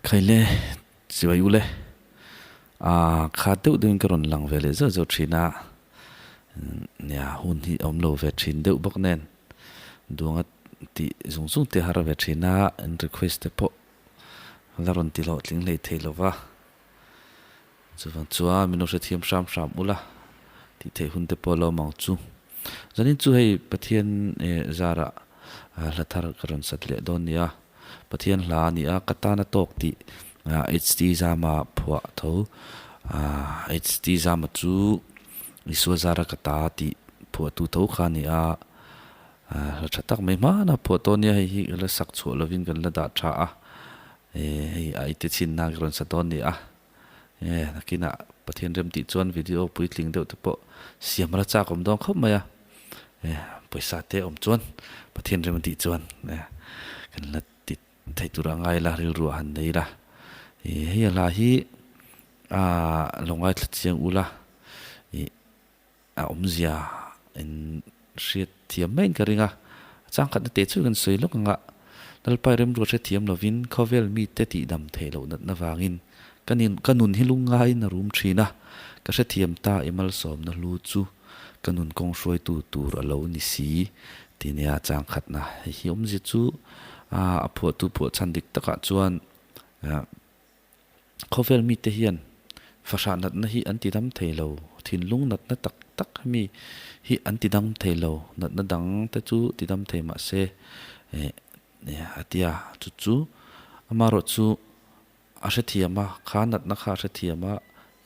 Khaile chibai ule a kha deuh deuhin ka rawn lang ve leh zeuh zeuh thin a, nia hun hi a awm lo ve thin deuh bawk nen duanga tih zung zung te har ve thin a, an request te pawh la rawn ti hlawhtling hlei thei lo va, chuvang chuan min lo hrethiam hram hram ula tih theih hun te pawh a lo awm ang chu. Zanin chu hei Pathian zarah hla thar ka rawn sat leh dawn nia. Pathian hla a ni a, ka tan a tawk tih HT Zama phuah tho. HT Zama chu Isua zara ka ta tih phuahtu tho kha a ni a, hla tha tak mai hmana phuah tawh nia hei hi ka la sak chhuah lovin kan la dah tha a, hei a ite chhin nan ka rawn sa dawn ni a. E, nakinah Pathian rem tih chuan video puitling deuh te pawh siam la chak awm dawn khawp mai a. E, pawisa te awm chuan Pathian rem tih chuan e, kan la ti thei tur a ngai la, rilru a han nei la. E, hei a hla hi a lo ngaithla chiang ula, e, a awmzia in hriat thiam maiin ka ring a, a changkhatna teh chu kan sawi lawk ang a, Lalpai remruat hrethiam lovin khawvel mite tihdam theih loh natna vangin ka nin ka nun hi lungngaiin a rum thin a, ka hrethiam ta i malsawmna hlu chu ka nun kawng hruaitu tur a lo ni si ti nia changkhatna hei hi awmzia chu a phuahtu phuah chhan dik takah chuan Khawvel mite hian fahrah natna hi an tidam thei lo, thinlung natna tak tak mi hi an tidam thei lo, natna dang te chu tidam thei mah se eh a ti a, chu chu amaherawh chu a hrethiam a, kha natna kha a hrethiam a,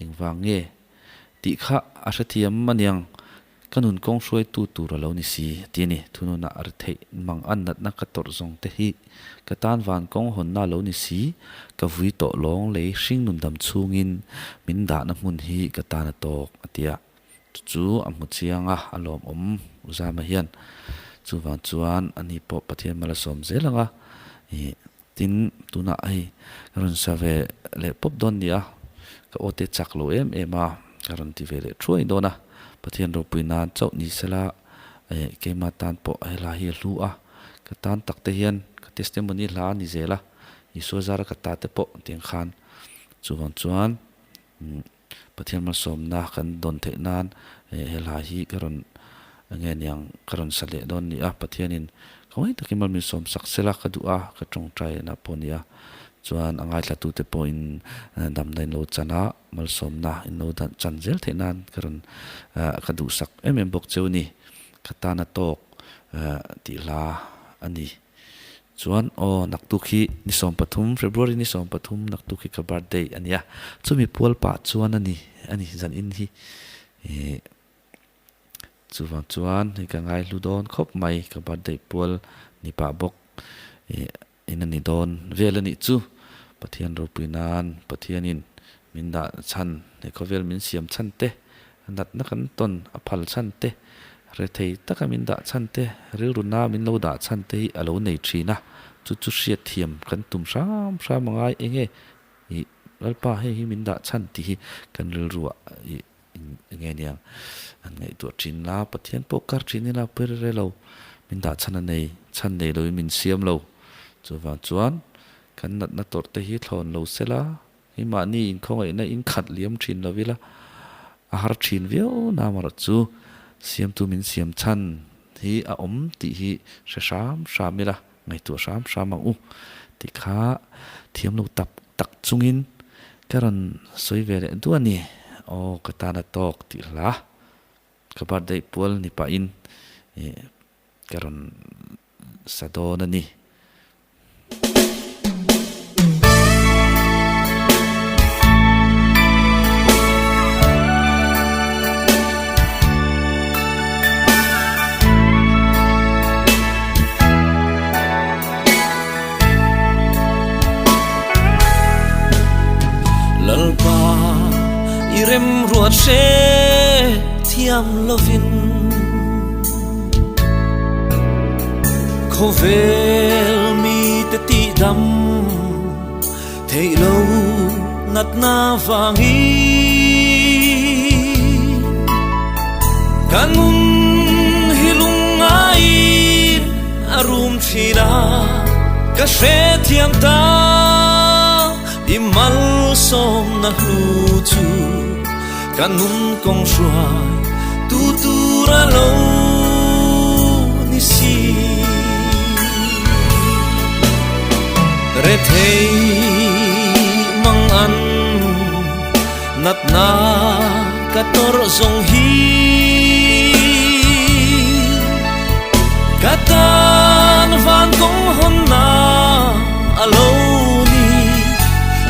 engvang nge tih kha a hrethiam aniang. Ka nun kawng hruaitu tur a lo ni si, ti a ni. Thununah a ri theih mang a natna ka tawrh zawng te hi ka tan van kawng hawnna a lo ni si, ka vui tawh lawng lei hring nun dam chhungin min dahna hmun hi ka tan a tawk, a ti a. Chu chu a hmu chiang a, a lawmawm u Zama hian. Chuvang chuan ani pawh Pathian mal a sawm zel ang a, ih tin tunah hei ka rawn sa ve leh pawp dawn ni a, ka aw te chak lo em em a, ka rawn ti ve leh thuai dawn a, Pathian ropui nan chauh ni sela eh keimah tan pawh helai hi a hlu a, ka tan tak te hian ka testimony hla a ni zel a, Isua zara ka ta te pawh tiang khan chuvang chuan Pathian malsawmna kan dawn theih nan eh helai hi ka rawn enge niang ka rawn sa leh dawn ni a, Pathianin ka ngaih takin mal min sawm sak sela ka duh a, ka tawngtai na pawh a ni a, chuan a ngaithlatute pawhin damna in lo chan a, malsawmna in lo chan zel theih nan ka rawn ka duhsak em em bawk cheu a ni, ka tan a tawk tih hla a ni. Chuan aw naktuk hi ni 13, February ni 13 naktuk hi ka birthday a nia, chumi pual pah chuan a ni a ni zan in hi ih chuvang chuan hei ka ngai hlu dawn khawp mai ka birthday pual ni pah bawk ih in a ni dawn vel a nih chu Pathian ropui nan Pathianin min dah chhan he khawvel min siam chhan te Natna kan tawn a phal chhan te, rethei taka min dah chhan te, rilru na min lo dah chhan te hi a lo nei thin a, chu chu hriat thiam kan tum hram hram a ngai eng e ih Lalpa hei hi min dah chhan tih hi kan rilruah ih eng nge niang an ngaihtuah thin la, Pathian pawh kar thin ila pawi rere lo, min dah chhan a nei, chhan nei loin min siam lo, chuvang chuan kan natna tawrh te hi thlawn lo sela. Hi mahni inkhawngaihna in khat liam thin lo ila, a har thin viau na amarawh chu siamtu min siam chhan hi a awm tih hi hre hram hram ila, ngaihtuah hram hram ang u tih kha thiam lo tak tak chungin ka rawn sawi ve leh duah a ni. Aw ka tan a tawk tih hla ka birthday pual ni pahin ka rawn sa dawn a ni. Lalpa i remruat hre thiam lovin. Khawvel mite tihdam theih lo natna vangin ka nun hi lungngaiin a rum thin a, ka hrethiam ta. chu ka nun kawng hruai tu tur a lo ni si. Rethei mang an natna ka tawrh zawng hi ka tan van kawng hawnna a lo ni.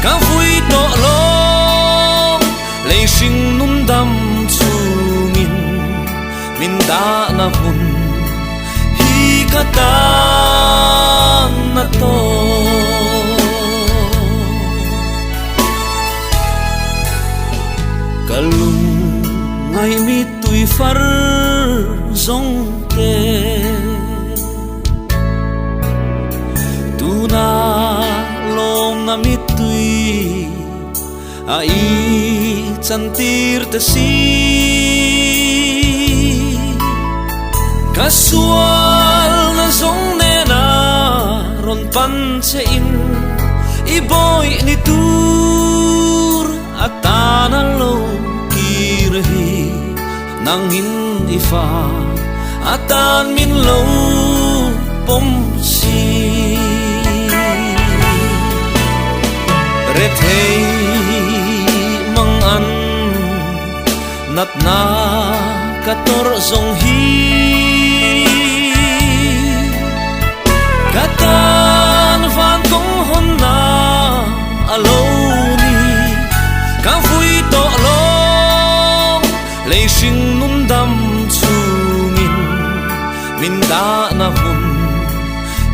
Ka vui tawh lawng lei hring nun dam chungin min dahna hmun hi ka tan a tawh. Ka lung ngaihmi tui far zawng te tuna lawmna mittui a i chantir te si. Ka sualna zawng nena rawn pan che in i bawih ni tur atana lo kir hi nangin i fa atan min lo pawm si. Rethei mang an natna ka tawrh zawng hi ka tan van kawng hawnna a lo ni. Ka vui tawh lawng lei hring nun dam chungin min dahna hmun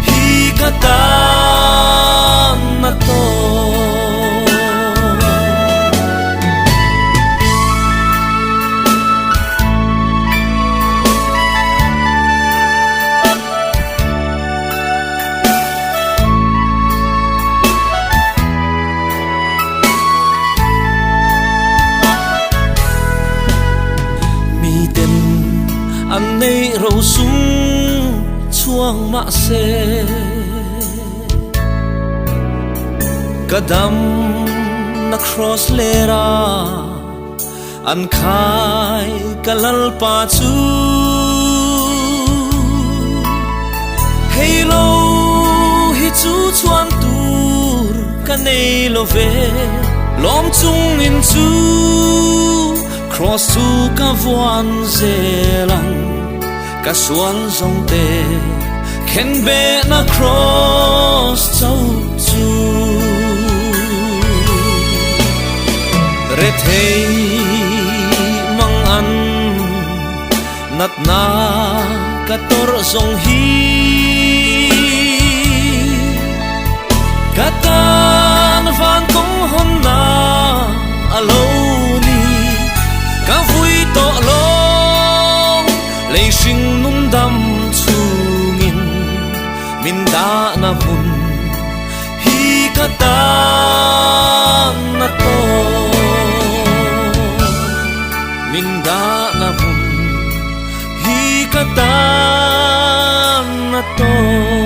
hi ka tan a tawh. Miten an neih ro sum chhuang mah se ka dam na cross lera an khai ka lalpa chu hei lo hi chu chhuan tur ka nei lo ve lawm chung in chu cross chu ka vuan zel ang ka sual zawng te khen beh na cross chauh chu. Rethei mang an natna ka tawrh zawng hi ka tan van kawng hawnna a lo ni. Ka vui tawh lawng lei hring nun dam chungin min dahna hmun hi ka tan a tawh. Min dahna hmun hi ka tan a tawh.